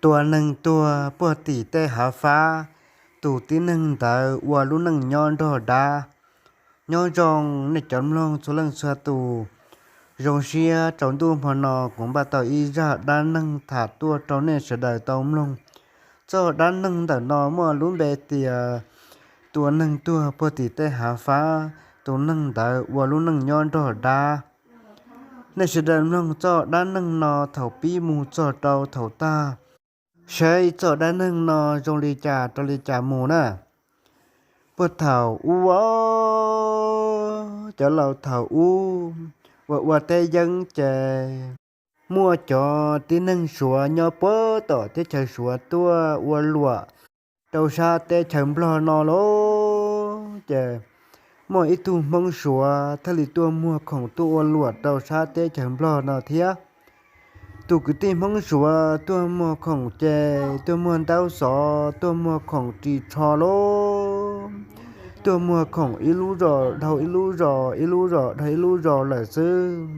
Tua neeg tuag puag tim tej hav fab, tus tib neeg ntawd ua lub neej nyob nrog dab. Nyob zoo nej cov mloog txhua leej txhua tus. Zoo siab tsaus ntuj hmo no kuv npaj tau ib zaj dab neeg tham tuaj rau nej sawv daws tau mloog. Txoj dab neeg ntawm no muaj lub npe tias tua neeg tuag puag tim tej hav fab, tus neeg ntawd ua lub neej nyob nrog dab. Nej sawv daws mloog txoj dab neeg no thaum pib mus txog rau thaum tag, saib txoj dab neeg no zoo li cas rau li cas mus na. Puag thaum ub, cov laus thaum ub uas ua teb yeeb ces muaj cov tib neeg Suav nyob puag tom teb chaws Suav tuaj ua luam rau sab teb chaws Nplog no lauj. Ces muaj ib tug Hmoob Suav thiaj li tuaj muag khoom tuaj ua luam rau sab teb chaws Nplog no thiab. Tus kwv tij Hmoob Suav tuaj muag khoom ces tuaj muag ntaub xov, tuaj muag khoom ris tsho lauj. Tuaj muag khoom ib lub zos dhau ib lub zos, ib lub zos dhau ib lub zos lawm xwb.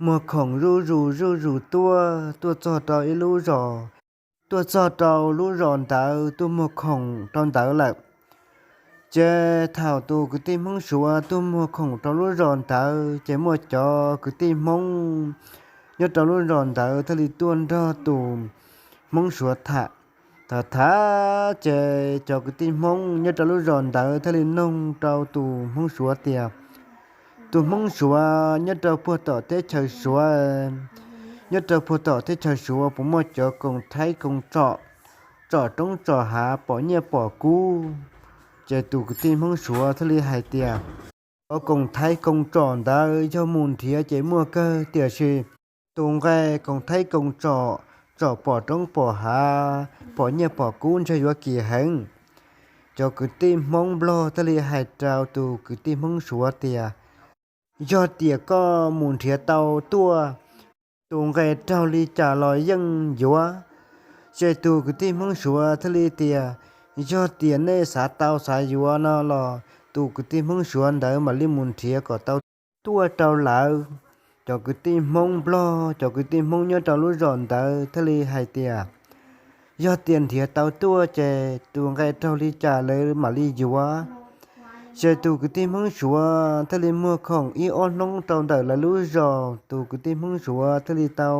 Muag khoom zuj zus zuj zus tuaj, tuaj txog rau ib lub zos, tuaj txog rau lub zos ntawd tuaj muag khoom rau ntawd lawm. Ces thaum tus kwv tij Hmoob Suav tuaj muag khoom rau lub zos ntawd ces muaj cov kwv tij Hmoob nyob rau lub zos ntawd thiaj li tuaj nrog tus Hmoob Suav tham. Thaum tham ces cov kwv tij Hmoob nyob rau lub zos ntawd thiaj li noog rau tus Hmoob Suav tias, tus Hmoob Suav nyob rau puag tom teb chaws Suav, nyob rau puag tom teb chaws Suav puas muaj cov koom thaib koom tsom, tsom roob tsom hav pom nyiaj pom kub? Ces tus kwv tij Hmoob Suav thiaj li hais tias, cov koom thaib koom tsom ntawd yog mus nrhiav ces muaj kawg, tiam sis tus nqe koom thaib koom tsom, tsom pom roob pom hav pom nyiaj pom kub ntshe yuav kim heev. Cov kwv tij Hmoob Nplog thiaj li hais rau tus kwv tij Hmoob Suav tias, yog tias koj mus nrhiav tau tuaj, tus nqe raug li cas los yeej yuav. Ces tus kwv tij Hmoob Suav thiaj li tias, yog tias nej xav tau xav yuav no los tus kwv tij Hmoob Suav ntawd mam li mus nrhiav kom tau tuaj rau lawv. Cov kwv tij Hmoob Nplog, cov kwv tij Hmoob nyob rau lub zos ntawd thiaj li hais tias, yog tias nrhiav tau tuaj ces tus nqe raug li cas lawv mam li yuav. Ces tus kwv tij Hmoob Suav thiaj li muag khoom ib ob hnub rau ntawm lawv lub zos, tus kwv tij Hmoob Suav thiaj li tau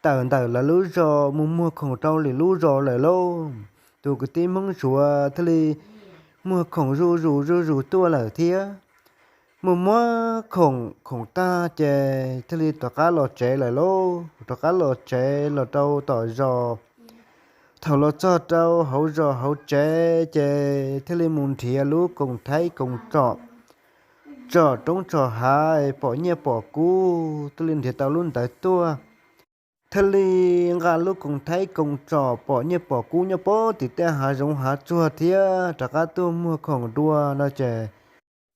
tawm ntawm lawv lub zos mus muag khoom rau lwm lub zos lawm lauj. Tus kwv tij Hmoob Suav thiaj li muag khoom zuj zus zuj zus tuaj lawm thiab. Muag muag khoom khoom tag ces thiaj li rov qab los tsev lawm lauj. Rov qab los tsev los rau tom zos. Thaum los txog rau hauv zos hauv tsev ces thiaj li mus nrhiav lub koom thaib koom tsom, tsom roob tsom hav pom nyiaj pom kub, thiaj li nrhiav tau lub ntawd tuaj. Thiaj li nqa lub koom thaib koom tsom pom nyiaj pom kub nyob puag tim tej hav zoov hav tsuag thiab rov qab tuaj muag khoom dua no ces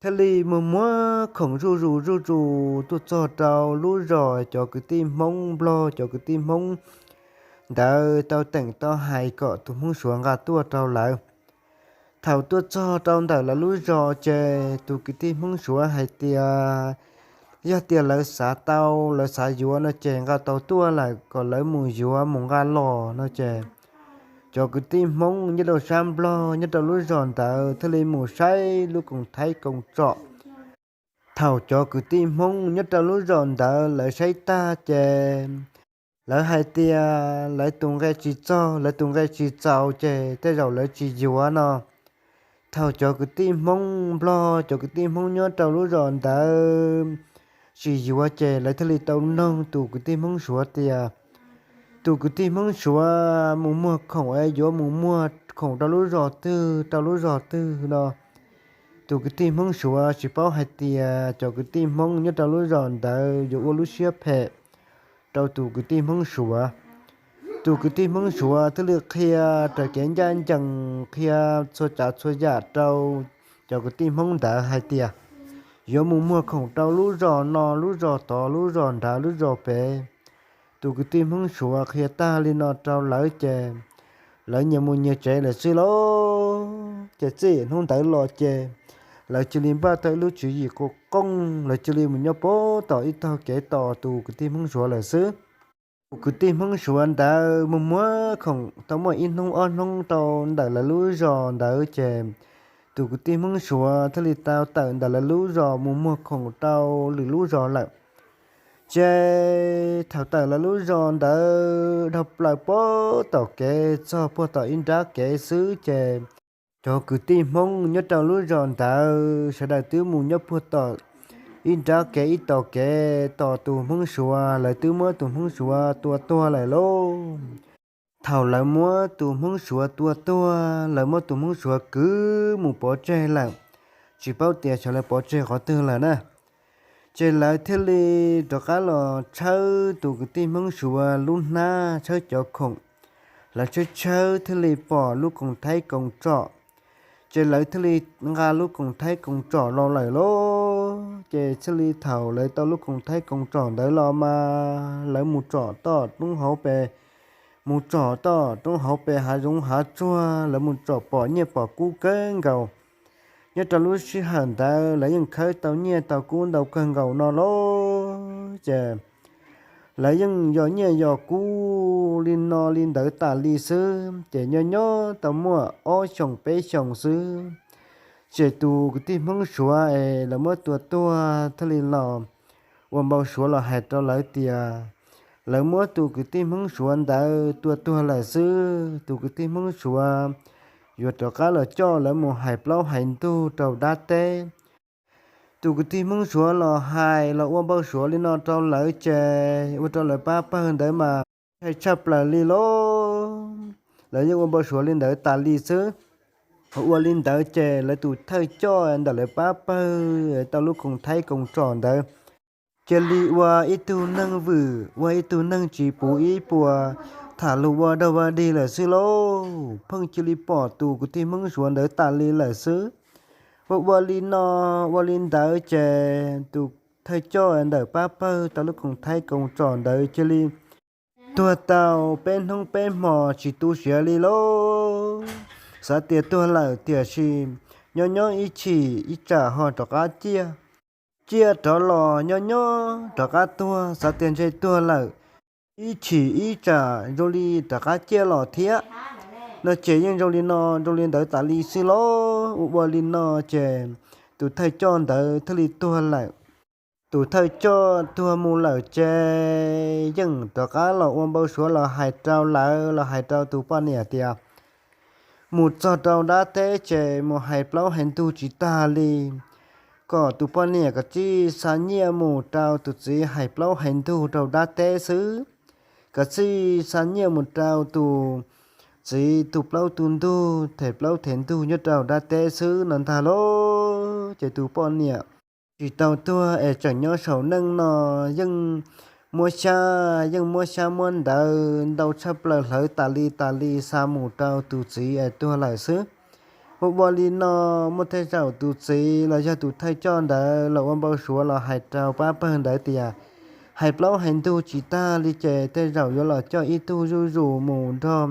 thiaj li muag muag khoom zuj zus zuj zus tuaj txog rau lub zos cov kwv tij Hmoob Nplog, cov kwv tij Hmoob ntawd tau teem tau hais kom tus Hmoob Suav nqa tuaj rau lawv. Thaum tuaj txog rau ntawm lawv lub zos ces tus kwv tij Hmoob Suav hais tias, yog tias lawv xav tau, lawv xav yuav no ces nqa tau tuaj lawm, kom lawv mus yuav mus nqa los no ces cov kwv tij Hmoob nyob rau sab Nplog nyob rau lub zos ntawd thiaj li mus saib lub koom thaib koom tsom. Thaum cov kwv tij Hmoob nyob rau lub zos ntawd lawv saib tag ces lawv hais tias lawv tus nqe tsis txog, lawv tus nqe tsis txaus ces tej zaum lawv tsis yuav no. Thaum cov kwv tij Hmoob Nplog, cov kwv tij Hmoob nyob rau lub zos ntawd tsis yuav ces lawv thiaj li tau noog tus kwv tij Hmoob Suav tias, tus kwv tij Hmoob Suav mus muag khoom es yuav mus muag khoom rau lub zos twg rau lub zos twg no. Tus kwv tij Hmoob Suav tsis paub hais tias cov kwv tij Hmoob nyob rau lub zos ntawd yuav ua lub siab phem rau tus kwv tij Hmoob Suav. Tus kwv tij Hmoob Suav thiaj li qhia raws kev ncaj ncees, qhia txhua tsav txhua yam rau cov kwv tij Hmoob ntawd hais tias yuav mus muag khoom rau lub zos no lub zos tod lub zos nrad lub zos pem. Tus kwv tij Hmoob Suav qhia tag li no rau lawv ces lawv nyias mus nyias tsev lawm xwb lauj. Ces txij hnub ntawd los ces lawv cia li npaj tau ib lub tswv yim qus qoob, lawv cia li mus nyob puag tom ib tog kev tos tus kwv tij Hmoob Suav lawm xwb. Tus kwv tij Hmoob Suav ntawd mus muag khoom tau muaj ib hnub ob hnub rau ntawm lawv lub zos ntawd ces tus kwv tij Hmoob Suav thiaj li tau tawm ntawm lawv lub zos mus muag khoom rau lwm lub zos lawm. Ces thaum tawm lawv lub zos ntawd dhau plaws puag tom kev txog puag tom ib nrab kev xwb ces cov kwv tij Hmoob nyob rau lub zos ntawd sawv daws twb mus nyob puag tom ib nrab kev ib tom kev tos tus Hmoob Suav, lawv twb muab tus Hmoob Suav tua tuag lawm lauj. Thaum lawv muab tus Hmoob Suav tua tuag, lawv muab tus Hmoob Suav kwv mus pov tseg lawm, tsis paub tias xyov lawv pov tseg qhov twg lawm na. Ces lawv thiaj li rov qab los tshawb tus kwv tij Hmoob Suav lub hnab, tshawb cov khoom, lawv tshawb tshawb thiaj li pom lub koom thaib koom tsom. Ces lawv thiaj li nqa lub koom thaib koom tsom los lawm lauj. Ces thiaj li thaum lawv tau lub koom thaib koom tsom ntawd los mas lawv mus tsom toj roob hauv pes, mus tsom toj roob hauv pes hav zoov hav tsuag, lawv mus tsom pom nyiaj pom kub kawg nkaus. Nyob rau lub sij hawm ntawd lawv yeej khawb tau nyiaj tau kub ntau kawg nkaus no lauj. Ces lawv yeej yos nyiaj yos kub li no li ntawd tas li xwb, ces nyob nyob tau muaj ob xyoos peb xyoos xwb, ces tus kwv tij Hmoob Suav es lawv muab tua tuag thiaj li los ua npau suav los hais rau lawv tias lawv muab tus kwv tij Hmoob Suav ntawd tua tuag lawm xwb, tus kwv tij Hmoob Suav yuav rov qab los coj lawv mus hais plaub hais ntug rau dab teb. Tus kwv tij Hmoob Suav los hais los ua npau suav li no rau lawv ces ua rau lawv pab pawg ntawd mas ntshai tshaj plaws li lauj. Lawv yeej ua npau suav li ntawd tas li xwb. Ua li ntawd ces lawv tus thawj coj ntawm lawv pab pawg tau lub koom thaib koom tsom ntawd cia li ua ib tug neeg vwm, ua ib tug neeg tsis puv ib puas, tham lus ua dog ua dig lawm xwb lauj. Pheej cia li pom tus kwv tij Hmoob Suav ntawd tas li lawm xwb. Ua ua li no, ua li ntawd ces tus thawj coj ntawm pab pawg tau lub koom thaib koom tsom ntawd cia li tuag tau peb hnub peb hmo tsis tu siav li lauj. Xav tias tuag lawm tiam sis nyob nyob ib chim ib tsam ho rov qab ciaj, ciaj rov los nyob nyob rov qab tuag, xav tias ntshe tuag lawm, ib chim ib tsam zoo li rov qab ciaj los thiab no ces yeej zoo li no zoo li ntawd tas li xwb lauj. Ua ua li no ces tus thawj coj ntawd thiaj li tuag lawm. Tus thawj coj tuag mus lawm ces yeej rov qab los ua npau suav los hais rau lawv, los hais rau tus poj niam tias mus txog rau dab teb ces mus hais plaub hais ntug tsis tag li, kom tus poj niam kom tsij xa nyiaj mus rau tus txiv hais plaub hais ntug rau dab teb xwb. Kom tsij xa nyiaj mus rau tus txiv tu plaub tu ntug, them plaub them ntug nyob rau dab teb xwb no ntag lauj. Ces tus poj niam tsis tau tuag es tseem nyob saum neej no yeej muab xyab, yeej muab xyab muab ntawv ntau tshaj plaws hlawv tas li tas li xa mus rau tus txiv es tuag lawm xwb. Ua ua li no muaj tej zaum tus txiv los yog tus thawj coj ntawd los ua npau suav los hais rau pab pawg ntawd tias hais plaub hais ntug tsis tag li ces tej zaum yuav los coj ib tug zuj zus mus nrog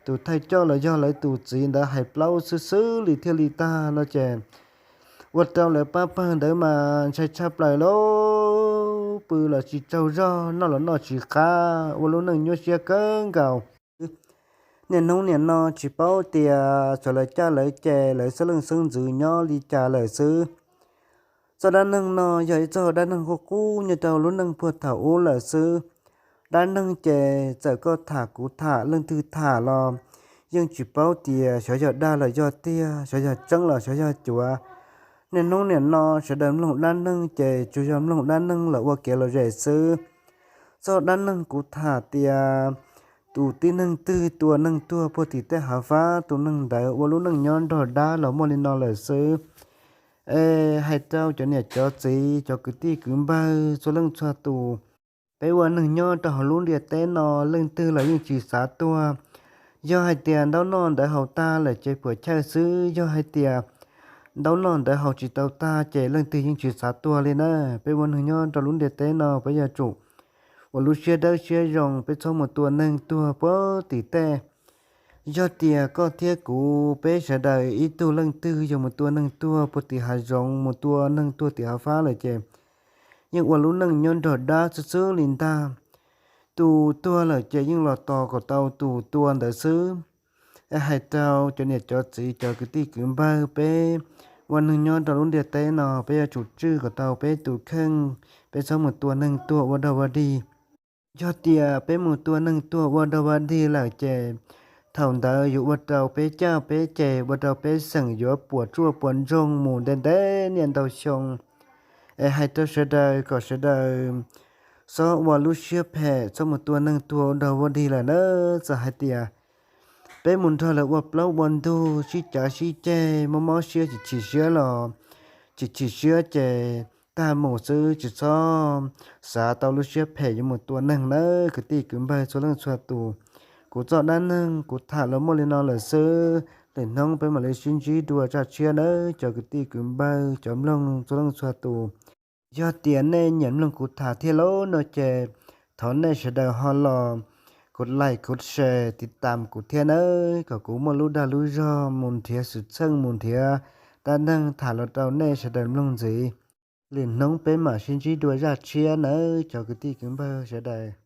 tus thawj coj los yog lawv tus txiv ntawd hais plaub xwb xwb li thiaj li tag no ces ua rau lawv pab pawg ntawd mas ntshai tshaj plaws lauj. Pw los tsis tsaug zog, noj los noj tsis qab, ua lub neej nyuaj siab kawg nkaus. Niaj hnub niaj no tsis paub tias xyov lawv caj lawv ces lawv xeeb leej xeeb ntxwv nyob li cas lawm xwb. Txoj dab neeg no yog ib txoj dab neeg qub qub nyob rau lub neej puag thaum ub lawm xwb. Dab neeg ces txawm koj tham kuv tham leej twg tham los yeej tsis paub tias xyov yog dag los yog tiag, xyov yog tseeb los xyov yog cuav. Niaj hnub niaj no sawv daws mloog dab neeg ces tsuas yog mloog dab neeg los ua kev lom zem xwb. Txoj dab neeg kuv tham tias tus tib neeg twg tua neeg tuag puag tim tej hav fab, tus neeg ntawd ua lub neej nyob nrog dab los muaj li no lawm xwb. Es hais rau cov niam cov txiv, cov kwv tij kwv npawg txhua leej txhua tus, peb ua neeg nyob rau hauv lub ntiaj teb no leej twg los yeej tsis xav tuag. Yog hais tias ntaub noj ntawv haus tag lawm ces puam chawj xwb, yog hais tias ntaub noj ntawv haus tsis tau tag ces leej twg yeej tsis xav tuag li na. Peb ua neeg nyob rau lub ntiaj teb no peb yuav tsum ua lub siab dawb siab zoo, peb txhob mus tua neeg tuag puag tim tej. Yog tias koj thiab kuv peb sawv daws ib tug leej twg yog mus tua neeg tuag puag tim hav zoov, mus tua neeg tuag tim hav fab lawm ces yeej ua lub neej nyob nrog dab xwb xwb li ntag. tus tuag lawm ces yeej los tos kom tau tus tua ntawd xwb. Es hais rau cov niam cov txiv cov kwv tij kwv npawg peb ua neeg nyob rau lub ntiaj teb no, peb yuav tsum tswj kom tau peb tus kheej, peb txhob mus tua neeg tuag ua dog ua dig. Yog tias peb mus tua neeg tuag ua dog ua dig lawm ces thaum ntawd yuav ua rau peb caj peb ces, ua rau peb xeem yuav puas tsuaj puas ntsoog mus ntev ntev niaj ntau xyoo. Es hais rau sawv daws kom sawv daws txhob ua lub siab phem, txhob mus tua neeg tuag ua dog ua dig lawm na. Txawm hais tias peb mus nrog lawv ua plaub ua ntug, sib cav sib ceg, muaj mob siab chim chim siab los chim chim siab ces tag mus xwb, tsis txhob xav tau lub siab phem yuav mus tua neeg nawb kwv tij kwv npawg txhua leej txhua tus. Kuv txoj dab neeg kuv tham los muaj li no lawm xwb, lwm hnub peb mam li sib ntsib dua zaj tshiab nawb cov kwv tij kwv npawg cov mloog txhua leej txhua tus. Yog tias nej nyiam mloog kuv tham thiab lawm no ces thov nej sawv daws ho los kuv like, kuv share, tiv tam kuv thiab nawb, kom kuv muaj lub dag lub zog mus nrhiav xwm txheej, mus nrhiav dab neeg tham los rau nej sawv daws mloog ntxiv. Lwm hnub peb mam sib ntsib dua zaj tshiab nawb cov kwv tij kwv npawg sawv daws.